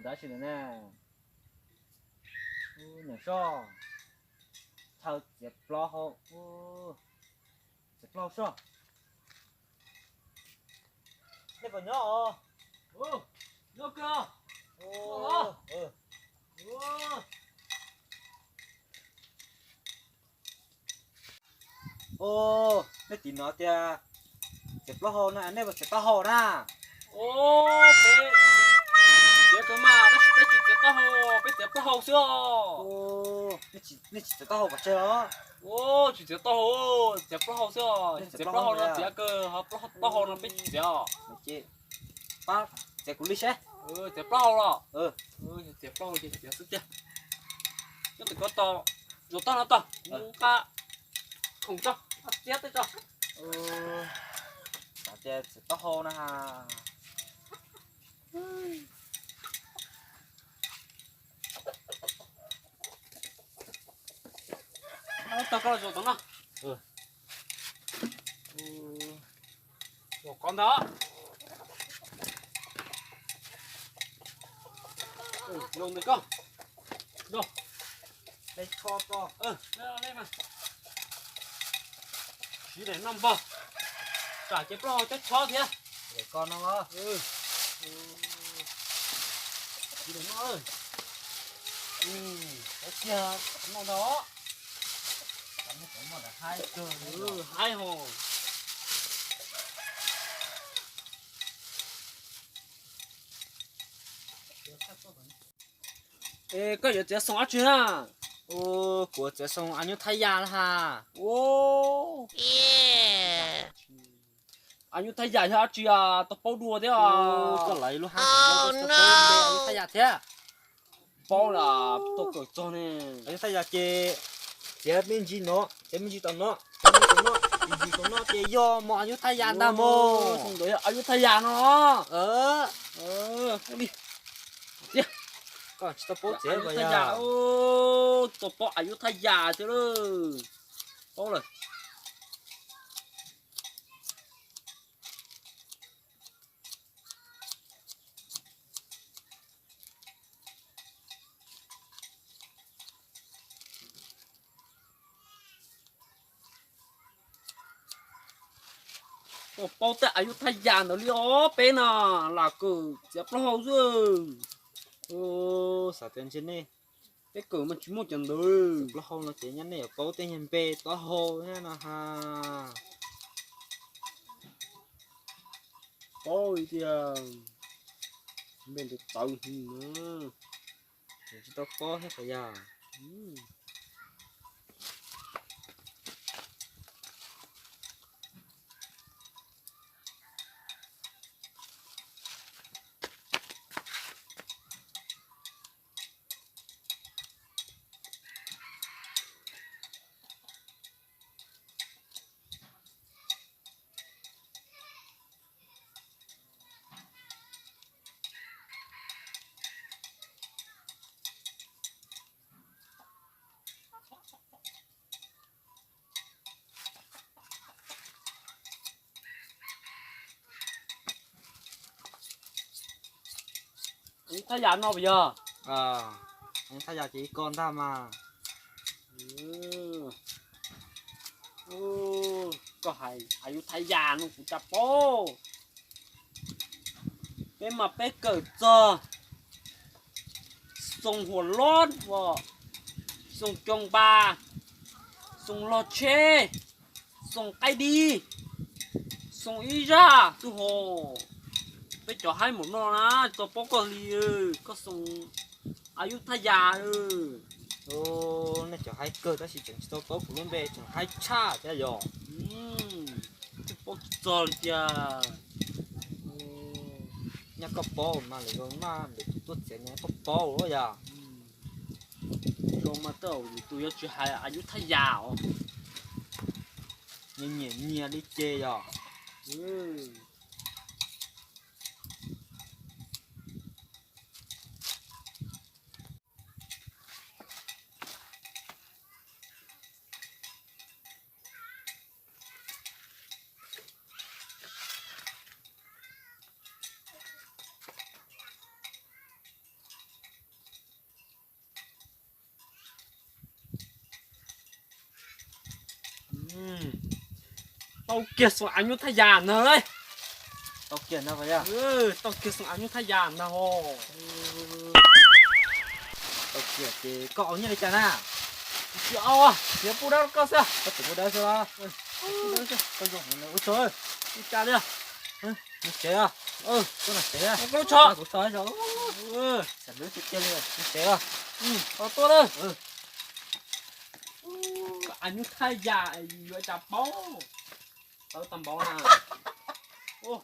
Dab tsi ntawd na? Ub, niam soj, chaw txiav plaub hau, txiav plaub hau soj. Nej puas nyob os? Nyob kawg. Ub, nej tim no tias txiav plaub hau na, nej puas txiav taub hau na? Ub, peb txiav kawg mas, tab sis peb tsis txiav taub hau, peb txiav plaub hau xwb os. Nej tsis txiav taub hau pov tseg los? Ub, tsis txiav taub hau, txiav plaub hau xwb os. Txiav plaub hau no txiav kawg, ho plaub hau, taub hau no peb tsis txiav os. Ces pab txiav kuv li seb. Txiav plaub hau los? Txiav plaub hau ces txiav xwb tiag. Nyob tim ko tos, zaum toj no tog, kuv qab khoom tso, txiav tej tso. Xav tias txiav taub hau na. Tog koj los zaum tom no. Zaum qhov ntawd. Zaum ntawm koj. Zaum. Siv daim no npog, tsam ces plaub hau cob chob thiab. Siv daim no, ua kiag no ntag. Haib hos. Es koj yuav txiav xoo dab tsi na? Kuv txiav xoo a nyuj thaj yas na has. A nyuj thaj yas yog dab tsi, tau paub dua thiab. Koj lawv lub hab, a nyuj thaj yas thiab. Paub los tuaj kawm txog ne. A nyuj thaj yas ces txiav me ntsis no, txiav me ntsis tom no, txiav me ntsis tom no, txiav me ntsis tom no ces yog mos a nyuj thaj yas ntag mog. Xoo ntawd yog a nyuj thaj yas no. Paub li. Koj tsis tau paub txiav a nyuj thaj yas. Tau paub a nyuj thaj yas thiab lawm. Paub lawm. Tau paub tej a nyuj thaj yas ntawd li os, peb no lam kawm txiav plaub hau xwb. Xav tias ntshe nej, peb kawm mas tsis muaj cov ntawd. Plaub hau no ces nyab nej yuav paub tej nyuag npe taub hau thiab no has. Paub li tias npe ntawd txawv heev na. Tsis tau paub thiab puas yog? A nyuj thaj yas no puas yog? A nyuj thaj yas ces ib ko ntag mas. Koj hais a nyuj thaj yas no kuv tsis paub. Peb mas peb kawm txog xoo huam lob, xoo coos npas, xoo log tsheb, xoo qaib dib, xoo ib zaj tub hos. Peb cov haib npaum no na, tsis tau paub koj li, koj xoo a nyuj thaj yas. Nej cov haib kawg tab sis tseem tsis tau paub kuv lub npe, tseem haib tshaj thiab yog. Twb paub tsis txog li tiag. Nyaj koj paub mas lwm zaus mas lwm tus tuaj txiav nyias koj paub yog. Zoo mas tej zaum lwm tus yuav tsis hais a nyuj thaj yas os. Nyias nyiam nyias li ces yog. Tau kiag xoo av nyuj thaj yam ntag lauj. Tau kiag ntag, tau kiag xoo av nyuj thaj yam ntag ho. Tau kiag ces koj ua nyiaj li cas na? Tsis ua, txiav pub dawb rau koj xwb. Koj txiav pub dawb xwb los? Koj zoo ua tsaug. Li cas li? Noj tsev os. Koj noj tsev. Koj tso, kuv tso. Xam lub tiag tiag li, noj tsev os. Tuaj na. Av nyuj thaj yam yuav cas paub. Tawv tag npaum na.